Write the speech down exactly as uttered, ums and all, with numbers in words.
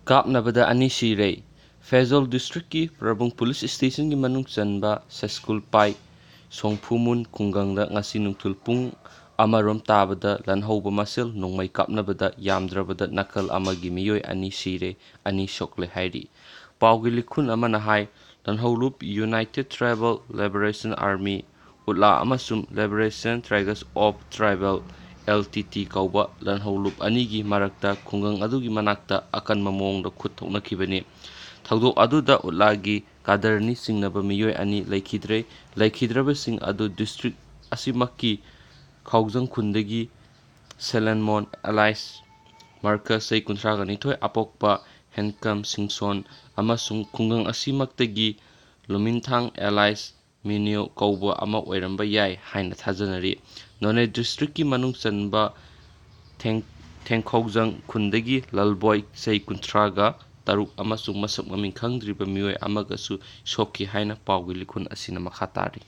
ꯀꯥꯞꯅꯕꯗ ꯑꯅꯤ ꯁꯤꯔꯦ꯫ ꯐꯦꯖꯣꯜ ꯗꯤꯁꯇ꯭ꯔꯤꯛꯀꯤ ꯄ꯭ꯔꯕꯨꯡ ꯄꯨꯂꯤꯁ ꯁ꯭ꯇꯦꯁꯟꯒꯤ ꯃꯅꯨꯡ ꯆꯟꯕ ꯁꯦꯁꯀꯨꯜ ꯄꯥꯏ ꯁꯣꯡꯐꯨꯃꯨꯟ ꯈꯨꯡꯒꯪꯗ ꯉꯁꯤ ꯅꯨꯡꯊꯤꯜ ꯄꯨꯡ ꯑꯃꯔꯣꯝ ꯇꯥꯕꯗ ꯂꯥꯟꯍꯧꯕ ꯃꯁꯦꯜ ꯅꯣꯡꯃꯩ ꯀꯥꯞꯅꯕꯗ ꯌꯥꯝꯗ꯭ꯔꯕꯗ ꯅꯥꯀꯜ ꯑꯃꯒꯤ ꯃꯤꯑꯣꯏ ꯑꯅꯤ ꯁꯤꯔꯦ, ꯑꯅꯤ ꯁꯣꯛꯂꯦ ꯍꯥꯏꯔꯤ꯫ ꯄꯥꯎꯒꯤ ꯂꯤꯈꯨꯟ ꯑꯃꯅ ꯍꯥꯏ, ꯂꯥꯟꯍꯧꯂꯨꯞ United Tribal Liberation Army, ꯎꯠꯂꯥ, ꯑꯃꯁꯨꯡ Liberation Tigers of Tribal, L T T, ꯀꯧꯕ ꯂꯥꯟꯍꯧꯂꯨꯞ ꯑꯅꯤꯒꯤ ꯃꯔꯛꯇ ꯈꯨꯡꯒꯪ ꯑꯗꯨꯒꯤ ꯃꯅꯥꯛꯇ ꯑꯀꯟꯕ ꯃꯑꯣꯡꯗ ꯈꯨꯠ ꯊꯣꯛꯅꯈꯤꯕꯅꯤ꯫ ꯊꯧꯗꯣꯛ ꯑꯗꯨꯗ ꯎꯠꯂꯥꯒꯤ ꯀꯥꯗꯔꯅꯤ ꯆꯤꯡꯅꯕ ꯃꯤꯑꯣꯏ ꯑꯅꯤ ꯂꯩꯈꯤꯗ꯭ꯔꯦ꯫ ꯂꯩꯈꯤꯗ꯭ꯔꯕꯁꯤꯡ ꯑꯗꯨ ꯗꯤꯁꯇ꯭ꯔꯤꯛ ꯑꯁꯤꯃꯛꯀꯤ ꯈꯥꯎꯖꯪ ꯈꯨꯟꯗꯒꯤ ꯁꯦꯂꯦꯟꯃꯣꯟ ꯑꯦꯂꯥꯏꯁ ꯃꯥꯔꯀꯁ, ꯆꯍꯤ ꯀꯨꯟꯊ꯭ꯔꯥꯒ ꯅꯤꯊꯣꯏ, ꯑꯄꯣꯛꯄ ꯍꯦꯟꯀꯝ ꯁꯤꯡꯁꯣꯟ, ꯑꯃꯁꯨꯡ ꯈꯨꯡꯒꯪ ꯑꯁꯤꯃꯛꯇꯒꯤ ꯂꯨꯃꯤꯟꯊꯥꯡ ꯑꯦꯂꯥꯏꯁ ꯃꯤꯅꯤꯌꯣ ꯀꯧꯕ ꯑꯃ ꯑꯣꯏꯔꯝꯕ ꯌꯥꯏ ꯍꯥꯏꯅ ꯊꯥꯖꯅꯔꯤ꯫ ꯅꯣꯅꯦ ꯗꯤꯁꯇ꯭ꯔꯤꯛꯀꯤ ꯃꯅꯨꯡ ꯆꯟꯕ ꯊꯦꯡ-, ꯊꯦꯡꯈꯧꯖꯪ ꯈꯨꯟꯗꯒꯤ ꯂꯜꯕꯣꯏ, ꯆꯍꯤ ꯀꯨꯟꯊ꯭ꯔꯥꯒ ꯇꯔꯨꯛ, ꯑꯃꯁꯨꯡ ꯃꯁꯛ ꯃꯃꯤꯡ ꯈꯪꯗ꯭ꯔꯤꯕ ꯃꯤꯑꯣꯏ ꯑꯃꯒꯁꯨ ꯁꯣꯛꯈꯤ ꯍꯥꯏꯅ ꯄꯥꯎꯒꯤ ꯂꯤꯈꯨꯟ ꯑꯁꯤꯅ ꯃꯈꯥ ꯇꯥꯔꯤ꯫